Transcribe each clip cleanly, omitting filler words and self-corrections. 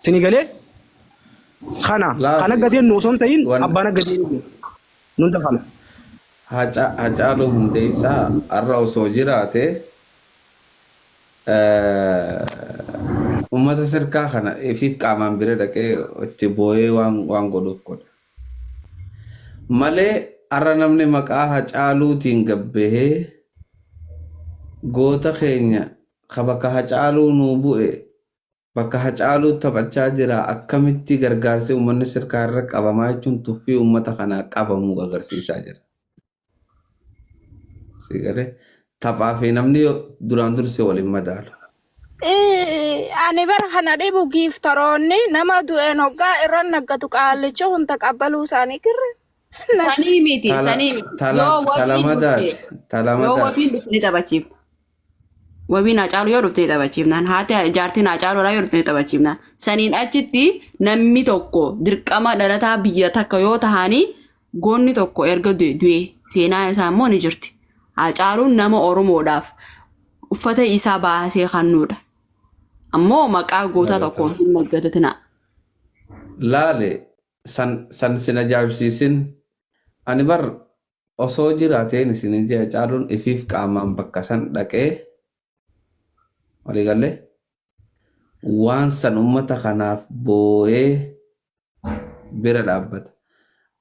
Sini galee kana kana Laali gadeen nu osoo hin ta'in wan abbaan gadeen nun tafana. Hacaaluu Hundeessaa har'a osoo jiraate ummata sirkaa kana ifiif qaamaan bira dhaqee itti booyee waan waan godhuuf godha. Malee har'a namni maqaa Hacaaluutiin gabbahee goota keenya ka bakka Hacaaluu nuu bu'e bakka Hacaaluu taphachaa jira akkamitti gargaarsi uummanni sirkaa irra qabamaa jechuun tuffii uummata kanaa qabamuu agarsiisaa jira. Si galee taphaa fi namni duraan dursee wal hin madaalu. Ani bara kana dhibu giiftaroonni nama du'een hoggaa irra naggatu qaallicha hun taqabbaluu isaanii kirre. Sanii miti, Tala sanii miti. tala Yoo wabiin talamadaati dhufte, yoo talamadaati. wabiin dhufte ni taphachiifna. Wabiin Hacaaluu yoo dhufte ni taphachiifnaan. Haati jaartiin Hacaaluudhaa yoo dhufte ni taphachiifnaan. Saniin achitti namni tokko dirqama dhalataa biyya takka yoo tahanii goonni tokko erga du'e du'e seenaan isaa immoo ni jirti. Hacaaluun nama Oromoodhaaf uffata isaa baasee kennuudha. Ammoo maqaa gootaa tokkoon hin naggatatinaa. Laale san san sin ajaa'ibsiisin ani bar osoo jiraateen isin jee Hacaaluun ifiif qaamaan bakka san dhaqee waliigalee waan san ummata kanaaf booyee bira dhaabbata.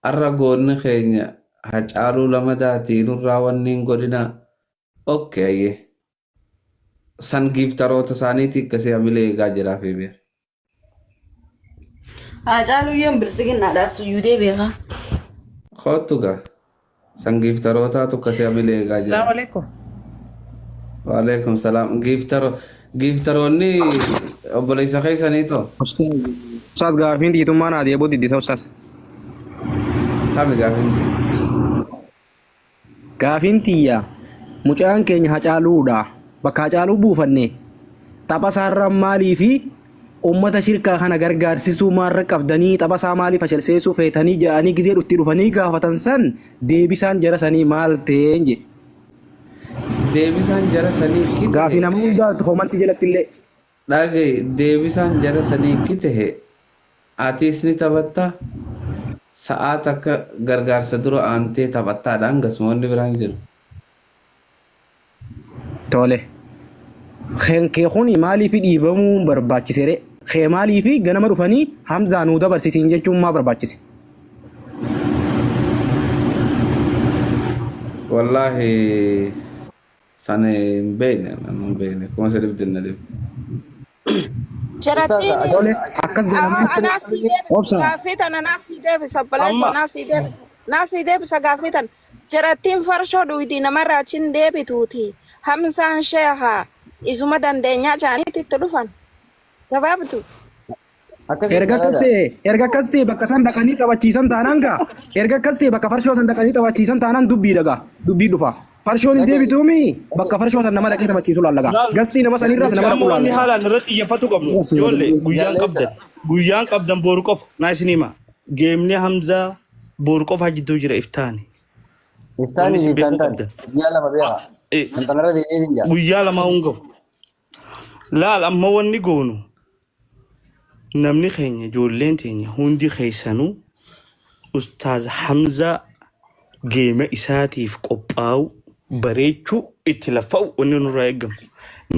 Har'a goonni keenya Hacaaluu Lamadaatii nurraa wanni hin godhinaa. Okay ayyee. San giiftaroota isaaniitii akkasii hamilee eegaa jiraa fi beeka. Haacaaluu yoom bilisiginnaadhaaf suyyuudee beekaa? Kottu gaa. San giiftarootaatu akkasii hamilee eegaa jira. Assalamu alaikum. Waalaikum salaam. Giiftaro giiftaroonni obboleessa keessanii too Ustaaz gaafiin tiitummaa naa deebuu diddisa ustaaz. tami gaafinti. Gaafiin tiyya mucaan keenya Hacaaluudha. Bakka Hacaaluu buufanne tapha isaarra maalii fi ummata shirkaa kana gargaarsisuu maarra qabdanii tapha isaa maalii fashalseessuu feetanii jedhanii gizee itti dhufanii gaafatan san deebisaan jara sanii maal ta'een jedhe. Deebisaan jara sanii ikki Gaafii tahe nama hundaa koomantii jalatti illee. dhagaye deebisaan jara sanii ikki tahe atiis ni taphatta sa'aa takka gargaarsa dura aantee taphattaadhaan gasuma wanni biraan jiru. Tole. Keen kee kuni maaliif dhiibamuu barbaachise ree? Kee maaliif ganama dhufanii Hamzaa nuu dabarsisiin jechuun maa barbaachise? Wallaahi san hin beekne nan hin beekne kuma si dhibde na dhibde. Jarattiin Tole akkas jedhamee anaa sii deebisa obsa. gaaffii tana naa sii deebisa obboleessoo Amma naa sii deebisa naa sii deebisa gaaffii tana jarattiin farshoo dhuydi namarraa achiin deebituuti Hamzaan sheeha isuma dandeenyaa jaaniitti itti dhufan gabaabdu. Akkasii Erga akkas kanadha. ta'e erga akkas ta'e bakka san dhaqanii taphachiisan taanaan gaa erga akkas ta'e bakka farshoo san dhaqanii taphachiisan taanaan dubbii dhagaa dubbii dhufa. Farshoon hin Dhaga'i. deebituumi bakka farshoo san nama dhaqee taphachiisu laallagaa. laal Gastii nama sanirraas nama amma dhaqu wanni laallagaa. haalaan irratti xiyyeeffatu qabnu ijoollee guyyaan Jaalleessa. qabdan guyyaan qabdan boru qofa naa isin hima geemni Hamzaa boru qofa jidduu jira iftaani wanni Iftaanii fi isin beekuu iftaan taane. qabdan Guyyaa lama beeka. Eh, Kan tanarra deebi'ee hin jaa. guyyaa lamaa hin gahu laal amma wanni goonu namni keenya ijoolleen teenya hundi keessanuu ustaaz Hamzaa geema isaatiif qophaa'u bareechuu itti laffa'u wanni nurraa eegamu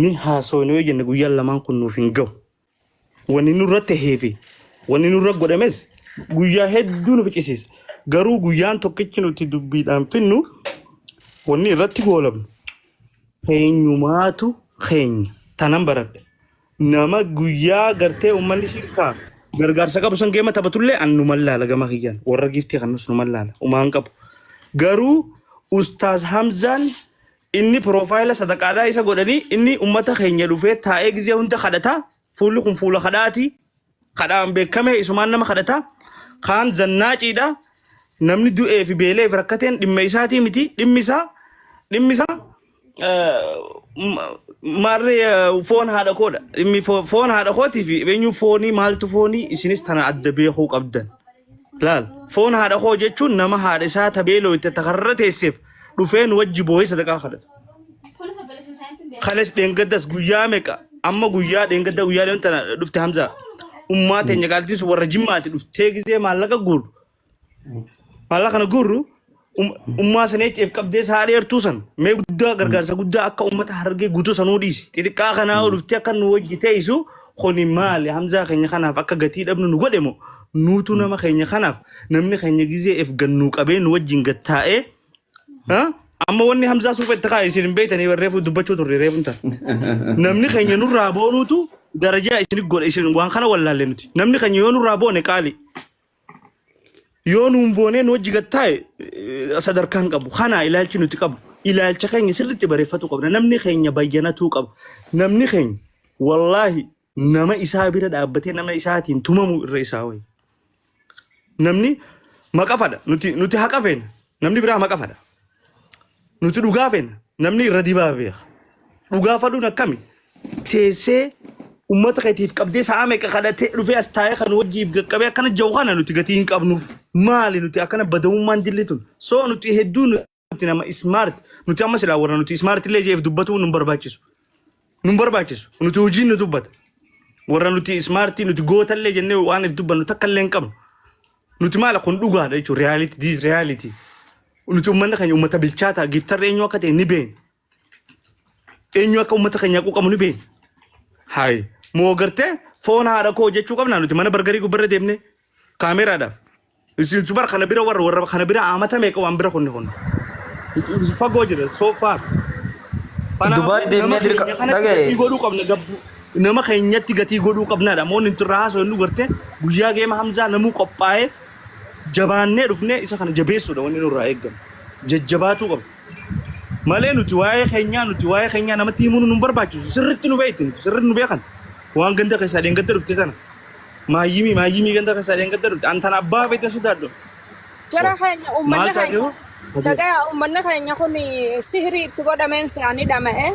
ni haasofne yoo jenne guyyaan lamaan kun nuuf hin gahu wanni nurra tahee fi wanni nurra godhames guyyaa hedduu nu ficcisiisa garuu guyyaan tokkichi nuti dubbiidhaan finnu wanni irratti goolabnu keenyumaatu keenya tanan baradhe nama guyyaa gartee uummanni shirkaa gargaarsa qabu san geema taphatullee an numan laala gama kiyyaan warra giiftii kanus numan laala umaan qabu garuu ustaaz Hamzaan inni piroofaayila sadaqaadhaa isa godhanii inni ummata keenya dhufee taa'ee gizee hunda kadhataa fuulli kun fuula kadhaati kadhaan beekame isumaan nama kadhata kaan zannaaciidha namni du'ee fi beelee fi rakkateen dhimma isaatii miti dhimmi isaa dhimmi isaa maarree foon haadha koodha dhimmi foon haadha kootii fi eenyu foonii maaltu foonii isinis tana adda beekuu qabdan laal foon haadha koo jechuun nama haadha isaa tabeeloo itti takarra teesseef dhufee nu wajji boo'ee sadaqaa kadhata. Kales dheengaddas guyyaa meeqa amma guyyaa dheengadda guyyaa dheen tana dhufte Hamza Ummaa teenya qaaltiin sun warra jimmaati dhuftee gizee maallaqa guurru. Maallaqa kana guurru ummaa sana jecha if qabdee sa'a dheertuu san mee guddaa gargaarsa guddaa akka ummata harargee guutuu sanuu dhiisi. Xixiqqaa kanaa dhuftee akka nu wajji teessu kuni maali Hamzaa keenya kanaaf akka gatii dhabnu nu godhe moo nuutu nama keenya kanaaf namni keenya gizee if gannuu qabee nu wajjin gattaa'ee Ha? Amma wanni Hamzaa suufa itti kaa'e isin hin beektanii reefu dubbachuu turre reefu ta'a. Namni keenya nurraa boonuutu darajaa isin godhe isin waan kana wallaalle nuti. Namni keenya yoo nurraa boone qaali. Yoo nuun boonee nu wajji gattaa'e sadarkaan qabu. Kana ilaalchi nuti qabu. Ilaalcha keenya sirriitti bareeffatu qabna. Namni keenya bayyanatuu qaba. Namni keenya wallaahi nama isaa bira dhaabbatee nama isaatiin tumamu irra isaa wayya. Namni maqa fadha. Nuti haqa feena. Namni biraa maqa fadha. Nuti dhugaa feena. Namni irra dibaa beeka. Dhugaa fadhuun akkami? Teessee uummata keetiif qabdee sa'a meeqa kadhatee dhufee as taa'ee kan wajjiif qaqqabee akkana jiru kana nuti gatii hin qabnuuf. Maali nuti akkana badawummaan dilli tun? So nuti hedduu nuti nama smart nuti amma silaa warra nuti smart illee jeef dubbatuu nun barbaachisu. Nun barbaachisu. Nuti hojiin nu dubbata. Warra nuti smart nuti gootallee jennee waan if dubbannu takka illee hin qabnu. Nuti maala kun dhugaadha jechuun reality this reality. Nuti uummanni keenya uummata bilchaataa giftarri eenyu akka ta'e ni beekna. Eenyu akka uummata keenya quuqamu ni beekna. Hayi moo gartee foon haadha koo jechuu qabna nuti mana bargarii gubbarra deemnee kaameraadhaaf. Isin bar kana bira warra warra kana bira amata meeqa waan bira kunni kun. Fagoo jira so far. Dubaay Kanaafuu deemnee nama dirqa keenya kanatti dhagaye. gatii godhuu qabna gabbu. Nama keenyatti gatii godhuu qabnaadha. Moonni nuti irraa haasoo inni gartee guyyaa geema Hamzaa namuu qophaa'ee jabaannee dhufnee isa kana jabeessuudha wanni nurraa eegamu. Jajjabaatuu qabna. Malee nuti waa'ee keenyaa nuti waa'ee keenyaa namatti himuun nu hin barbaachisu. Sirriitti nu beekti sirriitti nu beekan. Waan ganda keessaa dheengadda dhufte tana. Maayyimii maayyimii ganda keessaa dheengadda dhufte. An tana abbaa feete sodaadhu. Jara keenya Maal uummanni taate keenya hoo? dhagaya uummanni keenya kun sihirii itti godhameen se'anii dhama'e.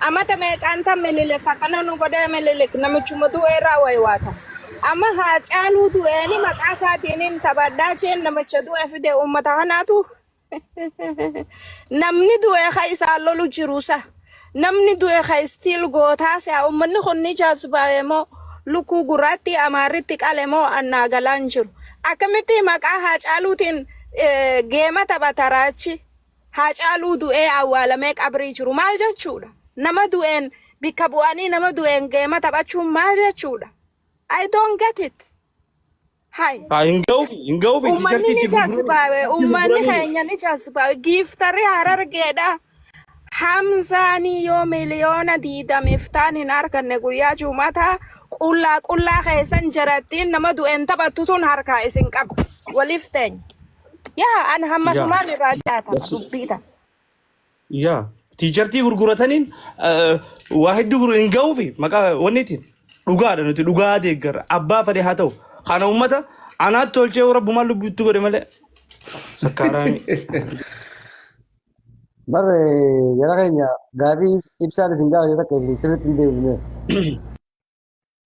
Amata meeqaan tan mililik akkana nu godhee mililik namichuma du'e irraa waywaata. Amma haa caaluu du'eeni maqaa isaatiin hin taphadhaa jeen namicha du'e fide uummata kanaatu Namni du'e ka isaan lolu jiru sa. Namni du'e ka istiil gootaa se'a. Uummanni kun ni jazbaa'e moo lukkuu gurraattii amaarritti qale moo annaa galaan jiru. Akkamitti maqaa Haacaaluutiin geema taphata raachi. Haacaaluu du'ee awwaalamee qabrii jiru maal jechuudha? Nama du'een bikka bu'anii nama du'een geema taphachuun maal jechuudha? I don't get it. Hai. Haa hin ga'uufi hin ga'uufi Uummanni tiishartii ni itti gurguranii jasbaawe, itti uummanni gurguranii keenya ni jasbaawe. Giiftarri harargeedha. Hamzaanii yoo miliyoona diidamiif taan hin arganne guyyaa juumataa qullaa qullaa keessan jarattiin nama du'een taphattu tun harkaa isin qabdi. Waliif teenya. Yaa an yaa hammasumaan irraa jaatama dubbii tana. Yaa tiishartii gurgurataniin waa hedduu gurguru hin ga'uufi maqaa wanniitiin dhugaadha nuti dhugaa deeggarra abbaa fedhe haa ta'u kana uummata anaatti tolchee rabbumaan lubbuutti godhe malee sakkaaraami. Bar jara keenya gaafii ibsaan isin gaafate takka isin sirriitti hin deebifne.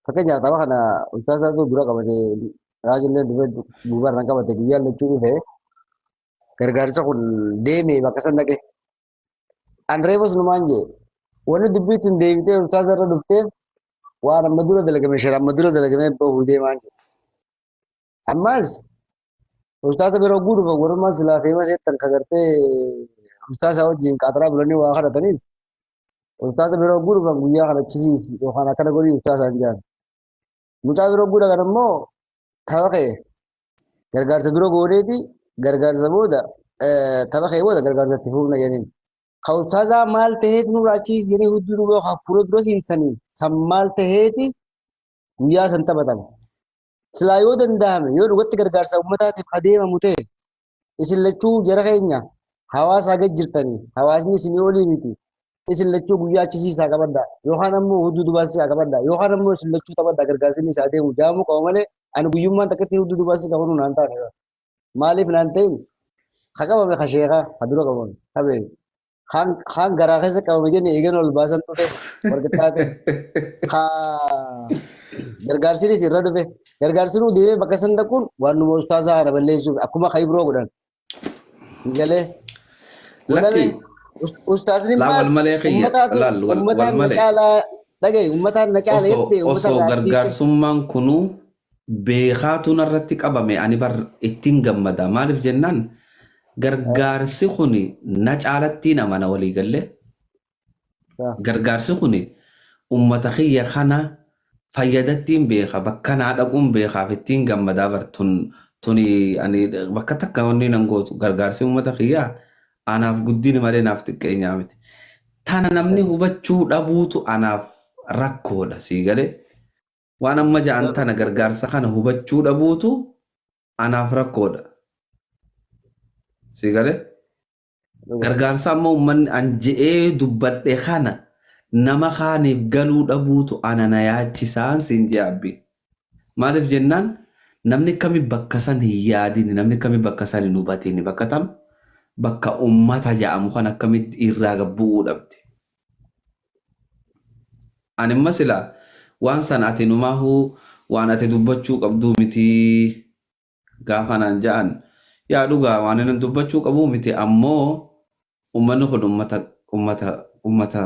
Fakkeenyaaf tapha kana ulfaasaa dura qabate raajillee duubarraan qabate guyyaan lachuu dhufe gargaarsa kun deeme bakka san dhaqe. An reefus numaan jee wanni dubbii tun deebitee ustaaza irra dhufteef waan amma dura dalagame shira amma dura dalagame bahuu deemaan jee. Ammas ustaaza bira hogguu dhufa warrummaa silaa feema seettan ka gartee ustaaza wajjin qaaxaraa bulanii waa kadhatanis ustaaza bira hogguu dhufan guyyaa kana chisiisi yookaan akkana godhii ustaazaan jaan. Mucaa bira hogguu dhaqan immoo tapha kee Gargaarsa dura gooneeti gargaarsa booda tapha kee booda gargaarsa itti fuufna jedhaniin. Ka ustaazaa maal taheeti nurraa achiis jedhanii hudduu duuba yookaan fuula dura seensanii san maal taheeti guyyaa san taphatama. Silaa yoo danda'ame yoo dhugatti gargaarsa uummataatiif adeemamu ta'e isin lachuu jara keenya hawaasaa gad jirtanii hawaasni isinii olii miti isin lachuu guyyaa achisiisaa qabadhaa yookaan ammoo hudduu dubaasisaa qabadhaa yookaan ammoo isin lachuu taphadhaa gargaarsi inni isaa deemu jaamuu qaba malee ani guyyummaan takka ittiin hudduu dubaasii qabanu naan taane maaliif naan ta'in ka qabame ka sheekaa ka dura qabame ka beeku kaan kaan garaa keessa qabame jenne eegan ol baasan dhufe warqixxaate ka gargaarsinis irra dhufe gargaarsinuu deemee bakka san dhaquun waan numa ustaazaa kana balleessuuf akkuma ka ibroo godhan Galee. Godhame Lakki ustaazni laa wal maas malee kiyya ummataatu laal wal wal ummataan na malee caalaa Dhaga'i uummataan na caala Osoo jettee uummata osoo irraa siite. gargaarsummaan kunuu beekaatu narratti qabame ani bar ittiin gammada. Maaliif jennaan gargaarsi kuni na caalattiin amana walii gallee. Gargaarsi kuni ummata kiyya kana fayyadattiin beeka bakka naa dhaquun beekaaf ittiin gammadaa bar tun tuni ani bakka takka wanni nan gootu gargaarsi ummata kiyyaa anaaf guddina malee naaf xiqqeenyaa miti. Tana namni hubachuu dhabuutu anaaf rakkoodha sii galee. Waan amma ja'an tana gargaarsa kana hubachuu dhabuutu anaaf rakkoodha. Sii galee. Gargaarsa amma uummanni an je'ee dubbadhe kana nama kaaniif galuu dhabuutu ana na yaachisaan siin jee abbi. Maaliif jennaan namni kami bakka san hin yaadini namni kami bakka san hin hubatini bakka tam bakka ummata ja'amu kan akkamitti irraa gad bu'uu dhabde. Ani imma sila waan san ati numaahuu waan ati dubbachuu qabduu miti gaafa naan ja'an yaa dhugaa waan inni dubbachuu qabuu miti ammoo ummanni kun ummata ummata ummata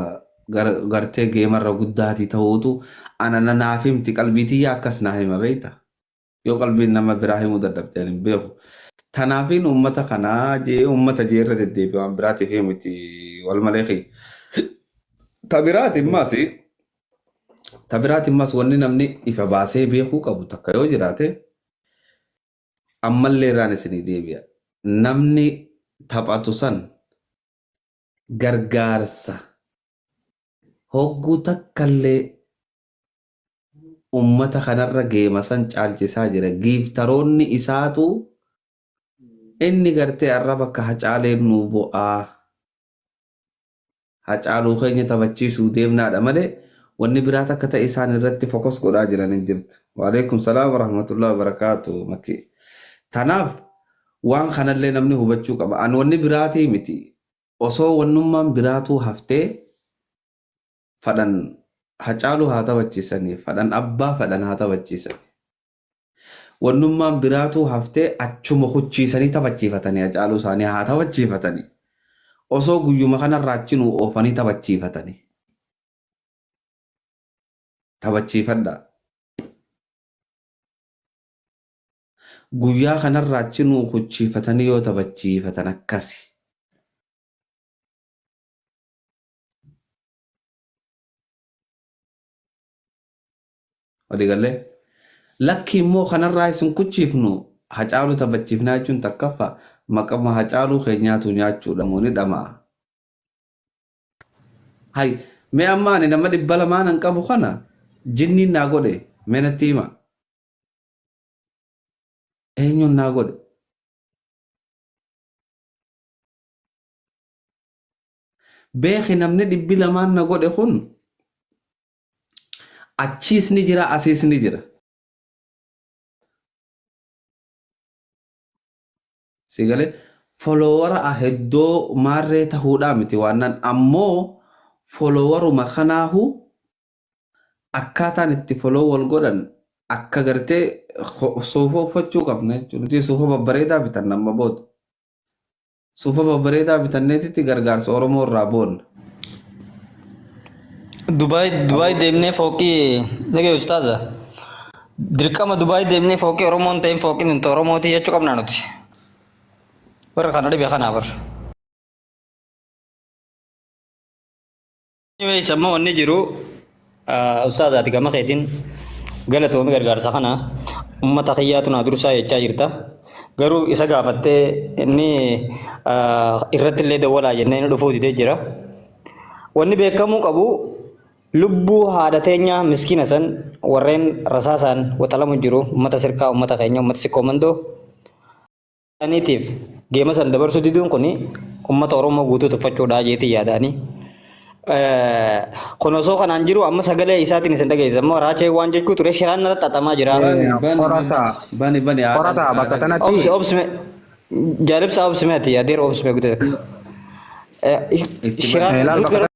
gartee geemarra guddaatii ta'uutu ana na naaf himti qalbii tiyya akkas naa hima beekta yoo qalbiin nama biraa himuu dadhabde ani hin beeku tanaafiin ummata kanaa jee ummata jee irra deddeebi'e waan biraatiif miti wal malee kiyya ta biraati immaas ta biraati immaas wanni namni ifa baasee beekuu qabu takka yoo jiraate ammallee irraan isinii deebi'a. Namni taphatu san gargaarsa hogguu takkallee ummata kanarra geema san caalchisaa jira. Giiftaroonni isaatu inni gartee arra bakka Hacaaleen nuu bu'aa. Hacaaluu keenya taphachiisuu deemnaadha malee wanni biraa takka ta'e isaan irratti focus godhaa jiran hin jirtu. Waalaikum salaam warahmatullahi wabarakaatu makki. Tanaaf waan kanallee namni hubachuu qaba. An wanni biraatii miti. Osoo wannummaan biraatuu haftee fadhan Hacaaluu haa taphachiisanii fadhan abbaa fadhan haa taphachiisanii. Wannummaan biraatuu haftee achuma kuchiisanii taphachiifatanii Hacaaluu isaanii haa taphachiifatanii. Osoo guyyuma kanarraa achi nuu oofanii taphachiifatanii. Taphachiifadhaa. Guyyaa kanarraa achi nuu kuchiifatanii yoo taphachiifatan akkasi. Walii gallee? Lakki immoo kanarraa isin kuchiifnu Hacaaluu taphachiifnaa jechuun takkaffaa maqama Hacaaluu keenyaatu nyaachuudha moo ni dhama'a. Hay mee amma ani nama 200 nan qabu kana jinniin naa godhe mee natti hima. Eenyuun naa godhe? Beeki namni 200 na godhe kun achiis ni jira asiis ni jira. Si galee folowara heddoo maarree tahuudhaa miti waannan ammoo folowaruma kanaahu akkaataan itti foloo wal godhan akka gartee suufa uffachuu qabna jechuudha. Nuti suufa babbareedaa bitanna amma booda. Suufa babbareedaa bitanneetitti gargaarsa Oromoo irraa boonna. Dubaay Dubaay deemnee fooqii dhagee ustaaza. Dirqama Dubaay deemnee fooqii Oromoon ta'in fooqiin hin Oromootii jechuu qabna nuti. Warra kana dhibe kanaa bar. Anyways amma wanni jiru ustaaza ati gama keetiin galatoomi gargaarsa kana ummata kiyyaatu naa dursaa jechaa jirta. Garuu isa gaafattee inni irratti illee dawwalaa jennee inni dhufuu didee jira. Wanni beekamuu qabu lubbuu haadha teenyaa miskiina san warreen rasaasaan waxalamu jiru ummata sirkaa ummata keenya ummata sikkoo mandoo isaaniitiif geema san dabarsuu diduun kun ummata Oromoo guutuu tuffachuudha jeetii yaadaani. Kun osoo kanaan jiru amma sagalee isaatiin isin dhageessa. Amma raachee waan jechuu ture shiraan narra xaxamaa jira. Bani bani Qorataa bani bani haadha qorataa bakka haadha tanatti Obsi obsi jaalibsa obsi meeti adeer obsi mee guddaa. itti bani. Shiraan Laal nuti bakka garuu